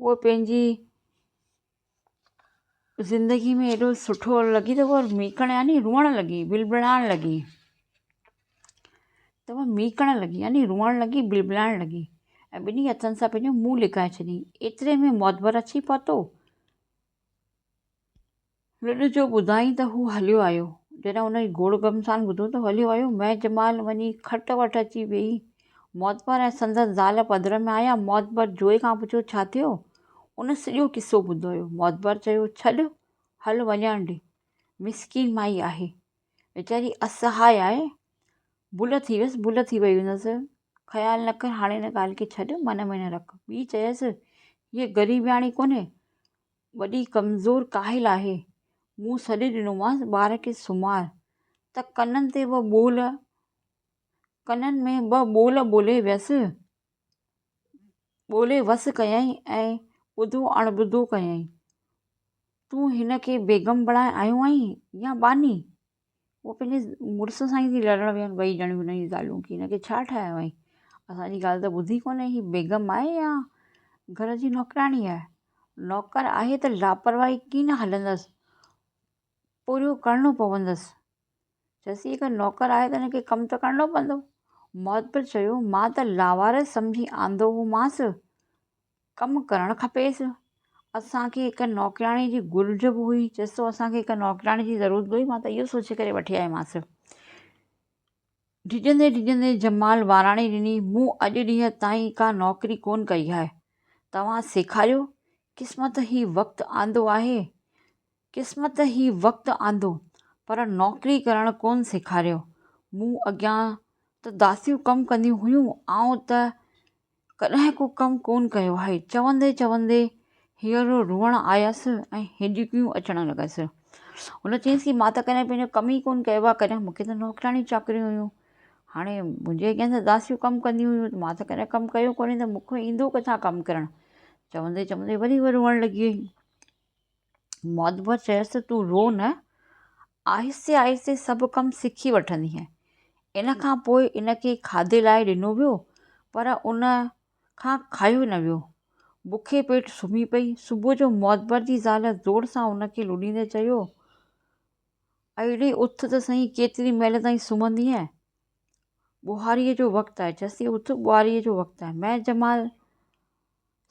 هوء پنهنجي زندگي ۾ ايڏو سٺو لڳي ته هوء ميڪڻ يعني روئڻ لڳي بلبلائڻ لڳي ته هوء ميڪڻ لڳي يعني روئڻ لڳي بلبلائڻ لڳي ۽ ٻنهي هٿن سان پنهنجو منهن لڪائي ڇڏيائين ايتري ۾ معتبر اچي پهتو. لڏ جو ٻڌائين ته هو هليو آيو. جڏهن هن جي گوڙ گهمسان ٻڌو ته هليو آيو. مهر جمال وڃي کٽ وٽ اچي ويهي. معتبر ۽ سندس زال پڌر ۾ آيا. معتبر جوئي کان پڇيو، ڇا ٿيو؟ ان سڄو قصو ٻڌايو. معتبر چيو، ڇڏ، هل وڃڻ ڏي. مسڪين مائي آهي. ويچاري اسهاء آهي. ڀل ٿي ويس، ڀل ٿي وئي هوندس. خيال نه ڪر، هاڻي ان ڳالهه کي ڇڏ، من ۾ نه رک. ٻي چيس، هيء غريبياڻي ڪونهي. وڏي ڪمزور ڪاهل آهي. مون سڏ ڏنومانس ٻار کي سمهار ته ڪنن تي ٻه ٻول ڪنن ۾ ٻه ٻول ٻولي ويس ٻولي وس ڪيائين ۽ ٻڌو اڻ ٻڌو ڪيائين. تون هن کي بيگم بڻائي آيو آهين يا ٻانهي؟ هوء پنهنجي مڙس سان ئي ٿي لڙڻ ويهن ٻئي ڄڻيون هن جون زالون ڪي هن کي ڇا ٺاهيو آهين اسان جي ڳالهه ته ٻڌي ڪونهي هي بيگم آهي يا گهر جي نوڪرياڻي آهي نوڪر آهي ته لاپرواهي ڪي نه هلندس پورهيو ڪرڻو پوندس چيس هي اگر نوڪر آهي ته هن کي ڪم ته ڪرڻو پوندو معتبر چيو مان ته لاوارث سمجهي آندو هومانس ڪم ڪرڻ کپيس. اسان کي هڪ نوڪرياڻي جي گهرج به هئي. چيس ٿو اسان کي هڪ نوڪرياڻي جي ضرورت به هئي مان ته اهو سوچي ڪري وٺي آيومانس. ڊڄندي ڊڄندي جمال واراڻي ڏني، مون اڄ ڏينهن تائين ڪا نوڪري ڪونه ڪئي آهي. توهان سيکاريو. قسمت هي وقت آندو آهي. قسمت هي وقت آندو، پر نوڪري ڪرڻ ڪونه سيکاريو. مون اڳيان ته داسيون ڪم ڪنديون هيون، آئون ته ڪڏهن ڪو ڪم ڪونه ڪيو آهي. چوندي چوندي هينئرو روئڻ آيس ۽ هڏڪيون اچڻ لڳس. هن چيس ڪي مان ته ڪڏهن پنهنجو ڪم ئي ڪونه ڪيو آهي، ڪڏهن مون کي ته نوڪرياڻيون چاڪريون هيون. هاڻي منهنجي اڳيان ته داسيون ڪم ڪنديون هيون، مان ته ڪڏهن ڪم ڪيو ڪونهي ته مون کان ايندو ڪٿان ڪم ڪرڻ. چوندي چوندي وري هوء روئڻ لڳي وئي. معتبر چيس ته تون رو نه، آهستي آهستي سڀ ڪم سکي وٺندينء. ان کان پوء ان کي کاڌي لاء ڏنو ويو، پر ان کان کايو نه ويو. بکي پيٽ سمهي پئي. صبح جو معتبر جي زال زور سان ان کي لوڏيندي چيو، اڙي اٿ ته سهي، ڪيتري مهل تائين سمهندينء؟ ٻوهاريء جو وقت آهي. چيس ٿي، اٿ، ٻوهاريء جو وقت آهي. مير جمال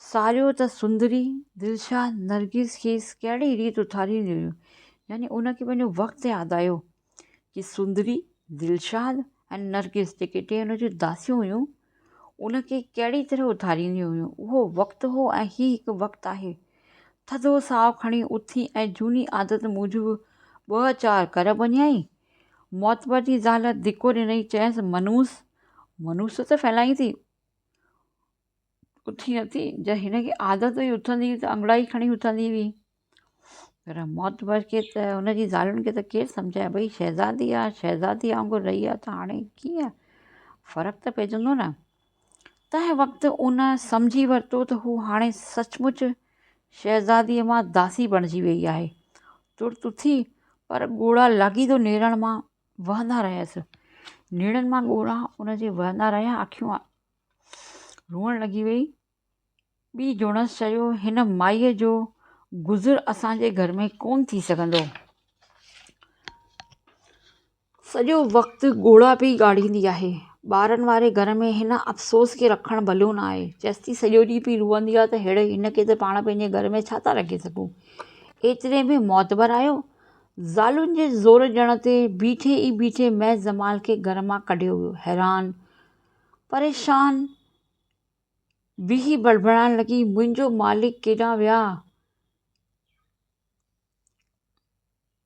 ساريو ته سندري، دلشاد، نرگس کيس ڪهڙي ريت اٿارينديون هيون. يعني ان کي پنهنجو وقت ياد آيو ڪي سندري، دلشاد ۽ نرگس جيڪي ٽي هن جون داسيون هيون ان کي ڪهڙي طرح اٿارينديون هيون. اهو وقت هو ۽ هي هڪ وقت آهي. ٿڌو ساهه کڻي اٿي ۽ جهوني عادت موجب ٻه چار ڪر ڀڃيائين. معتبر جي زال ڌڪو ڏنئي چيس منحوس، منحوسيت ڦهلائين ٿي. اٿي نه ٿي جا هن کي عادت هئي اٿندي هئي ته انگڙائي کڻي اٿندي هئي. پر معتبر کي ته هن جي زالن کي ته ڪير سمجهائي ڀئي شهزادي آ شهزادي وانگر رهي آ ته هاڻي ڪيئن فرق ته پئجندو نه. تنهن وقت ان سمجهي ورتو ته هو هاڻي سچ مچ شهزاديء مان داسي بڻجي ويئي آهي. ترت اٿي پر ڳوڙها لاڳيتو نيرڻ مان وهندا رهيس. نيڻن مان ڳوڙها ان جي وهندا رهيا اکيون روئڻ لڳي ويئي. ٻي جوڻس چيو، هن مائيء جو گذر اسان جي گهر ۾ ڪونه ٿي سگهندو. سڄو وقت ڳوڙها پئي ڳاڙيندي آهي. ٻارن واري گهر ۾ هن افسوس کي رکڻ ڀلو نه آهي. چيس ٿي سڄو ڏينهن پئي روئندي آهي ته ههڙي هن کي ته پاڻ پنهنجي گهر ۾ ڇا ٿا رکي سگهون. ايتري ۾ معتبر آيو. زالن جي زور ڏيڻ تي بيٺي ئي بيٺي مير جمال کي گهر مان ڪڍيو ويو. حيران پريشان بيهي بڙبڙائڻ لڳي، منهنجو مالڪ ڪيڏانهن ويا؟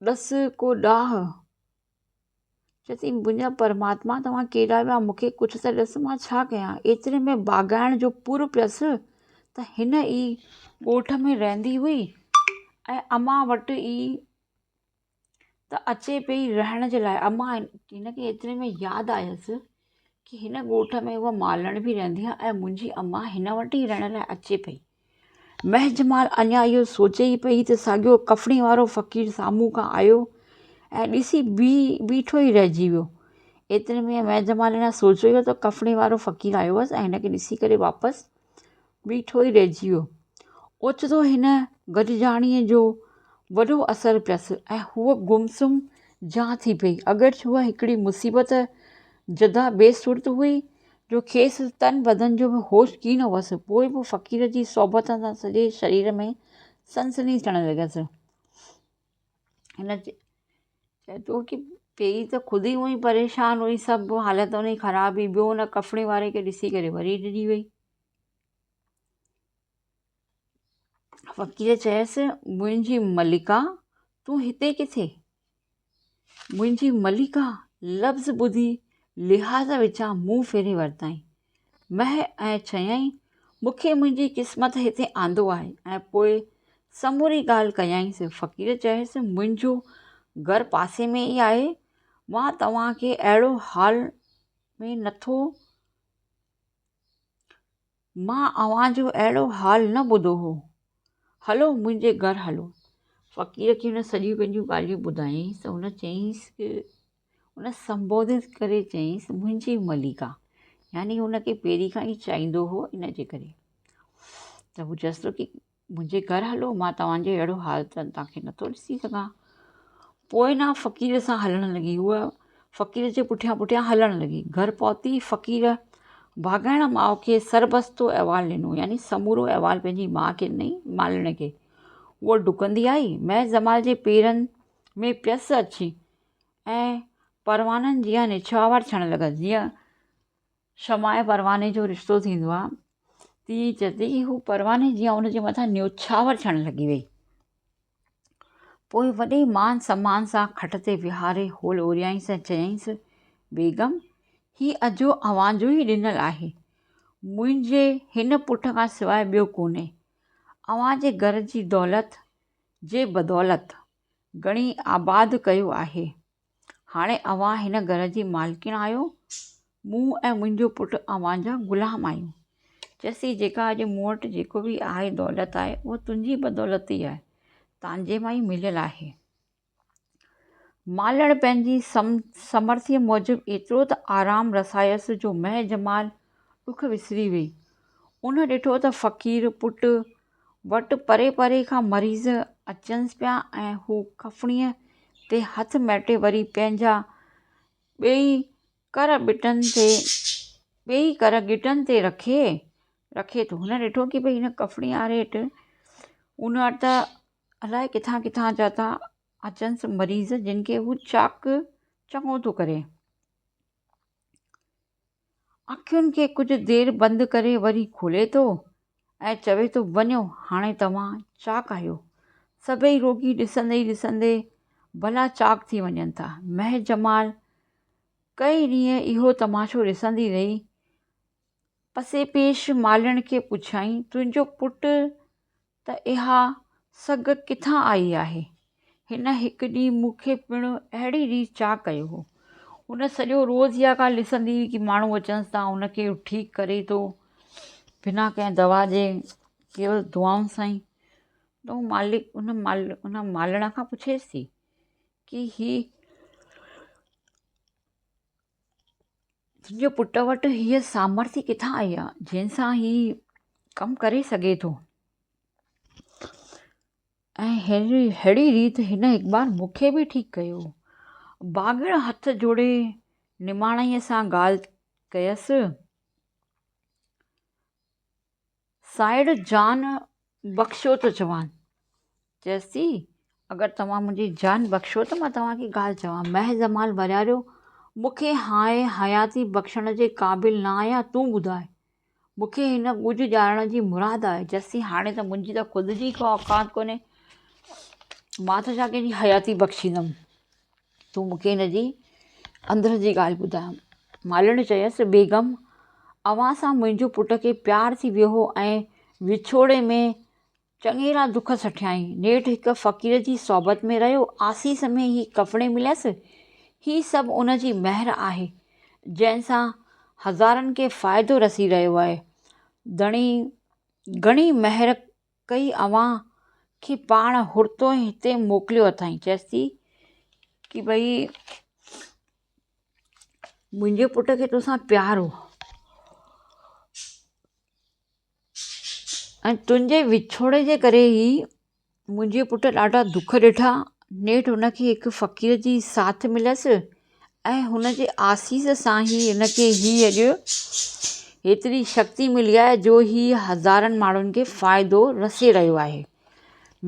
ڏس ڪو ڏاهه. چئي ٿي، منهنجا پرماتما توهان ڪيڏانهن ويا؟ مون کي ڪجهه ته ڏس مان ڇا ڪيان؟ ايتري ۾ باغائڻ جو پور پيس ته هن ئي ڳوٺ ۾ رهندي هئي ۽ امان وٽ ئي ته اچي پئي رهڻ جي لاء امان هن کي ايتري ۾ ياد آيس ڪه هن ڳوٺ ۾ اها مالڻ به رهندي آهي ۽ منهنجي امان هن وٽ ئي رهڻ لاء اچي پئي مهجمال اڃا اهو سوچي ئي پئي ته ساڳيو ڪفڻي وارو فقير سامهون کان آيو ۽ ڏسي بيٺو ئي رهجي ويو ايتري ۾ مهجمال اڃا سوچيو ئي ته ڪفڻي وارو فقير آيو هئس ۽ هن کي ڏسي ڪري واپس بيٺو ئي رهجي ويو. اوچتو هن گڏجاڻيء جو وڏو اثر پيس ۽ هوء گم سم جان ٿي پئي. اگرچ هوء هڪڙي مصيبت زده بي سرت هئي، جو کيس تن بدن جو به هوش ڪين هوس، پوء به فقير جي صحبت سان سڄي شرير ۾ سنسني ٿيڻ لڳس. هن چئي ٿو ڪي پهرين ته خود ئي هونئن پريشان هئي سڀ حالت هن جي خراب هئي ٻيو هن ڪفڻي واري کي ڏسي ڪري وري ڊڄي وئي. فقير چيس منهنجي ملڪا تون هتي ڪٿي؟ منهنجي ملڪا لفظ ٻڌي لحاظ وچان منهن ڦيري ورتائين. مهه ۽ چيائين، مون کي منهنجي قسمت هتي آندو آهي ۽ پوء سموري ڳالهه ڪيائينس. فقير چيس، منهنجو گهر پاسي ۾ ئي آهي، مان توهان کي اهڙو حال ۾ نٿو مان اوهان جو اهڙو حال نه ٻڌو هو. هلو منهنجي گهر هلو. فقير کي هن سڄيون پنهنجون ڳالهيون ٻڌايائينس ته هن چيائينس ڪه هن سنبوڌت ڪري چيائينس، منهنجي مليڪا! يعني هن کي پهرين کان ئي چاهيندو هو ان جي ڪري ته هو چيس ٿو ڪي منهنجي گهر هلو مان توهان جو اهڙو حال ته توهان کي نٿو ڏسي سگهان. پوء نه فقير سان هلڻ لڳي هوء فقير جي پٺيان پٺيان هلڻ لڳي. گهر پهتي فقير ڀاڳائڻ ماء کي سربستو احوال ڏنو يعني سمورو احوال پنهنجي ماء کي ڏنائين مالڻ کي. هوء ڊڪندي آئي مهر جمال جي پيرن ۾ پيس اچي ۽ پروانن جيان نڇاور ٿيڻ لڳس. جيئن شمع ۽ پرواني جو رشتو ٿيندو آهي، تيئن چئي ٿي هو پرواني جيان ان جي مٿان نيوڇاور ٿيڻ لڳي وئي. پوء وڏي مان سمان سان کٽ تي ويهاري هول اوريائينس ۽ چيائينس، بيگم! هي اجهو اوهان جو ئي ڏنل آهي. منهنجي هن پٽ کان سواء ٻيو ڪونهي. اوهان جي گهر جي دولت جي بدولت گهڻي آباد ڪيو آهي. هاڻي اوهان هن گهر جي مالڪڻ آهيو. مون ۽ منهنجو پٽ اوهان جا غلام آهيون. چيس ٿي جيڪا اڄ مون وٽ جيڪو به آهي دولت آهي اها تنهنجي بدولت ئي آهي. تنهنجي مان ئي مليل آهي. مالڻ پنهنجي سمرٿيء موجب ايترو ته آرام رسايس جو مهه جمال ڏک وسري وئي. ان ڏٺو ته فقير پٽ وٽ پري پري کان مريض اچنس پيا ۽ هو ڪفڻيء تي هٿ مهٽي وري پنهنجا ٻئي ڪر ٻٽن تي ٻئي ڪر ڳٽن تي رکي رکي ٿو. هن ڏٺو ڪي ڀئي هن ڪفڻي واري وٽ ان وٽ ته الائي ڪٿان ڪٿان جا ٿا اچنس مريض جن کي هو چاڪ چڱو ٿو ڪري. اکين کي ڪجهه دير بند ڪري وري کولي ٿو ۽ چوي ٿو وڃو هاڻي توهان چاڪ آهيو. سڀئي روڳي ڏسندي ئي ڏسندي ڀلا چاڪ ٿي وڃن ٿا. مهه جمال ڪئي ڏينهن اهو تماشو ڏسندي رهي. پسي پيش مالهڻ کي پڇيائين تنهنجو پٽ ته اها سگهه ڪٿان آئي آهي؟ هن هڪ ڏينهن مون کي پڻ اهڙي ريت چاڪ ڪيو هو. هن سڄو روز اها ڳالهه ڏسندي هئي ڪي ماڻهو اچنس ٿا هن کي ٺيڪ ڪري ٿو بنا ڪنهن دوا جي ڪيول دعائن سان ئي ته هو مالڪ ان مال ان مالڻ کان پڇيس ٿي ڪي هي تنهنجي پٽ وٽ هيء سامرٿي ڪٿان آئي آهي جنهن سان هي ڪم ڪري سگهي ٿو ۽ ههڙي ريت هن هڪ بار مون کي به ٺيڪ ڪيو. باگڙ هٿ جوڙي نماڻائيء سان ڳالهه ڪيس. ساهڙ جان بخشو ٿو چوان. چيس ٿي، اگر توهان منهنجي جان بخشو ته مان توهان کي ڳالهه چوان. مهه جمال ورياريو، مون کي هانء حياتي بخشڻ جي قابل نه آهيان، تون ٻڌاء. مون کي هن ڳجهه ڄاڻڻ جي مراد آهي. چيس ٿي، هاڻي ته منهنجي ته خود جي ڪا اوقات ڪونهي، مان ته ڇا ڪنهن جي حياتي بخشيندم. تون مون کي هن جي اندر جي ڳالهه ٻڌاء. مالهڻ چيس، بيگم! اوهان سان منهنجو پٽ کي پيار ٿي ويو هو ۽ وڇوڙي ۾ چڱيرا دک سٺيائين. نيٺ هڪ فقير جي صحبت ۾ رهيو. آسيس ۾ هي ڪفڻي مليس. هي سڀ ان جي مهر آهي، جنهن سان هزارن کي فائدو رسي رهيو آهي. ڌڻي گهڻي مهر ڪئي اوهان کي پاڻ هرتو ۽ هتي موڪليو اٿائين. چيس ٿي ڪي ڀئي منهنجي پٽ کي توسان پيار هو ۽ تنهنجي وڇوڙي جي ڪري ئي منهنجي پٽ ڏاڍا دک ڏٺا. نيٺ هن کي هڪ فقير جي ساٿ مليس ۽ هن جي آسيس سان ئي هن کي هي اڄ هيتري شڪتي ملي آهي جو هي هزارن ماڻهن کي فائدو رسي رهيو آهي.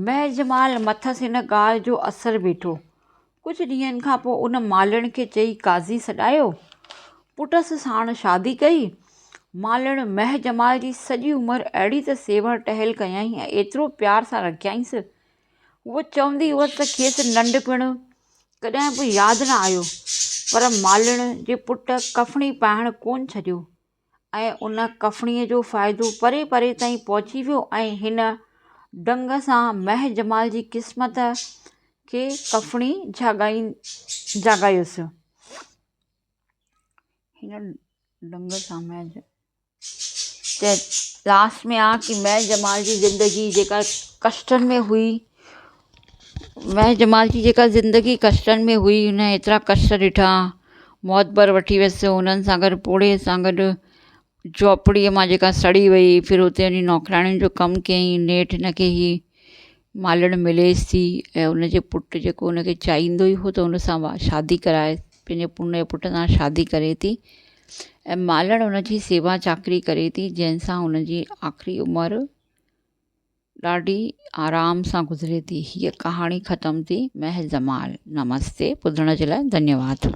مهر جمال مٿس هن ڳالهه جو اثر ويٺو. ڪجهه ڏينهن کان پوء ان مالڻ کي چئي قاضي سڏايو. پٽس ساڻ شادي ڪئي. مالڻ مهه جمال جي سڄي عمر اهڙي ته سيوا ٽهل ڪيائين ۽ ايترو پيار سان رکيائينس. هوء چوندي هئس ته کيس ننڍپڻ ڪڏهن به ياد نه آيو، پر مالڻ جي پٽ ڪفڻي پائڻ ڪونه ڇڏيو ۽ ان ڪفڻيء جو فائدو پري پري تائين پهچي ويو ۽ هن ڍنگ سان مهه جمال جي قسمت کي ڪفڻي جاڳايس. هن ڍنگ سان مهه ته لاسٽ ۾ آ ڪي مهه جمال جي زندگي جيڪا ڪشٽن ۾ هئي مهه جمال جي جيڪا زندگي ڪشٽن ۾ هئي هن ايترا ڪشٽ ڏٺا معتبر وٺي ويس هنن سان گڏ پوڙهي سان گڏ جهوپڙيء مان جيڪا سڙي وئي ڦر اتي وڃي نوڪرياڻين جو ڪم ڪيائين نيٺ هن کي هي مالڻ مليس ٿي ۽ ان جي پٽ جيڪو ان کي چاهيندو ئي هو ته ان سان شادي ڪرائي پنهنجي ان جي پٽ سان شادي ڪري ٿي ۽ مالڻ ان جي سيوا چاڪري ڪري ٿي جنهن سان ان جي آخري عمر ڏاڍي آرام سان گذري ٿي هيء ڪهاڻي ختم ٿي مهه جمال نمستي ٻڌڻ جي لاءِ ڌنيواد.